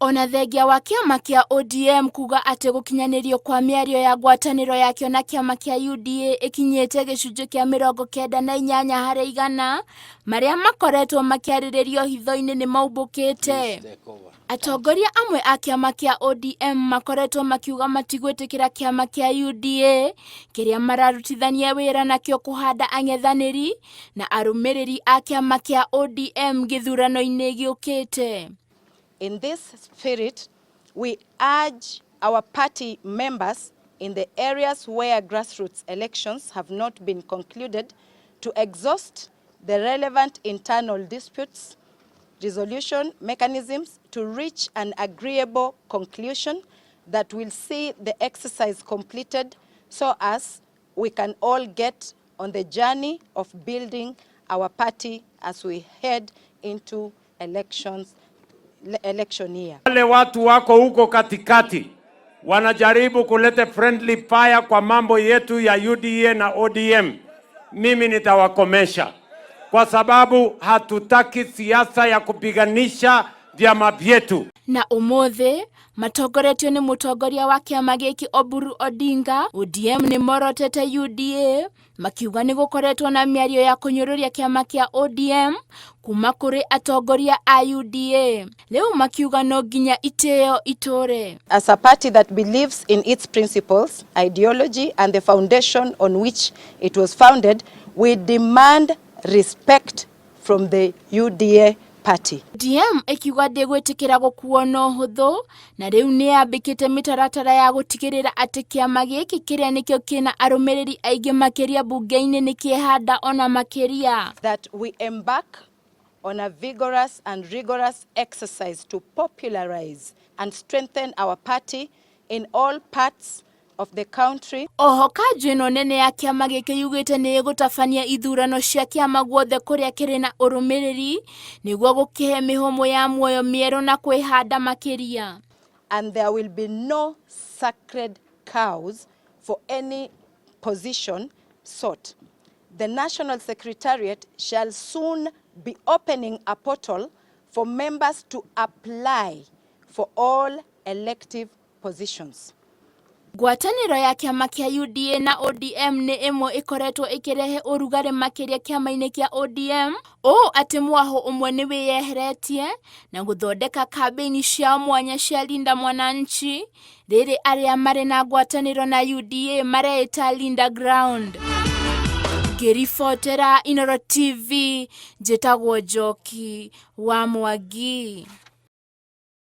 Ona thengia wa kĩama kĩa ODM kuga atĩ gũkinyanĩrio kwa mĩario ya ngwatanĩro yakĩo na kĩama kĩa UDA ĩkinyĩte gĩcunjĩ kĩa 98 harĩ igana, marĩa makoretwo makĩarĩrĩrio hitho-inĩ nĩ maumbũkĩte. Atongoria amwe a kĩama kĩa ODM makoretwo makiuga matigwĩtĩkĩra kĩama kĩa UDA kĩrĩa mararutithania wĩra nakĩo kũhanda ang'ethanĩri na arũmĩrĩri a kĩama kĩa ODM gĩthurano-inĩ gĩũkĩte. In this spirit, we urge our party members in the areas where grassroots elections have not been concluded to exhaust the relevant internal disputes resolution mechanisms to reach an agreeable conclusion that will see the exercise completed so as we can all get on the journey of building our party as we head into elections, election year. Wale watu wako huko katikati wanajaribu kuleta friendly fire kwa mambo yetu ya UDA na ODM. Mimi nitawakomesha kwa sababu hatutaki siasa ya kupiganisha vyama vyetu. Na ũmũthĩ matongoretio nĩ mũtongoria wa kĩama gĩkĩ Oburu Odinga, ODM nĩ morotete UDA makiuga nĩ gũkoretwo na mĩario ya kũnyũrũria kĩama kĩa ODM kuma kũrĩ atongoria a UDA. Rĩu makiuga no nginya itĩo itũre. As a party that believes in its principles, ideology, and the foundation on which it was founded, we demand respect from the UDA party. ODM ĩkiuga ndĩgwĩtĩkĩra gũkuo na ũhũthũ na rĩu nĩ yambĩkĩte mĩtaratara ya gũtigĩrĩra atĩ kĩama gĩkĩ kĩrĩa nĩkĩo kĩna arũmĩrĩri aingĩ makĩria mbunge-inĩ nĩ kĩehanda ona makĩria. That we embark on a vigorous and rigorous exercise to popularize and strengthen our party in all parts of the country. Oho kanjũ ĩno nene ya kĩama gĩkĩ yugĩte nĩ ĩgũtabania ithurano cia kĩama guothe kũrĩa kĩrĩ na ũrũmĩrĩri nĩguo gũkĩhe mĩhũmũ ya muoyo mĩerũ na kwĩhanda makĩria. And there will be no sacred cows for any position sought. The National Secretariat shall soon be opening a portal for members to apply for all elective positions. Ngwatanĩro ya kĩama kĩa UDA na ODM nĩ ĩmwe ĩkoretwo ĩkĩrehe ũrugarĩ makĩria kĩama-inĩ kĩa ODM ũũ atĩ mwahũ ũmwe nĩ wĩyeheretie na gũthondeka kambĩini ciao mwanya cia Linda Mwananchi rĩrĩ arĩa marĩ na ngwatanĩro na UDA mareĩta Linda Ground. Ngĩribotera Inooro TV njĩtagwo Njoki wa Mwangi.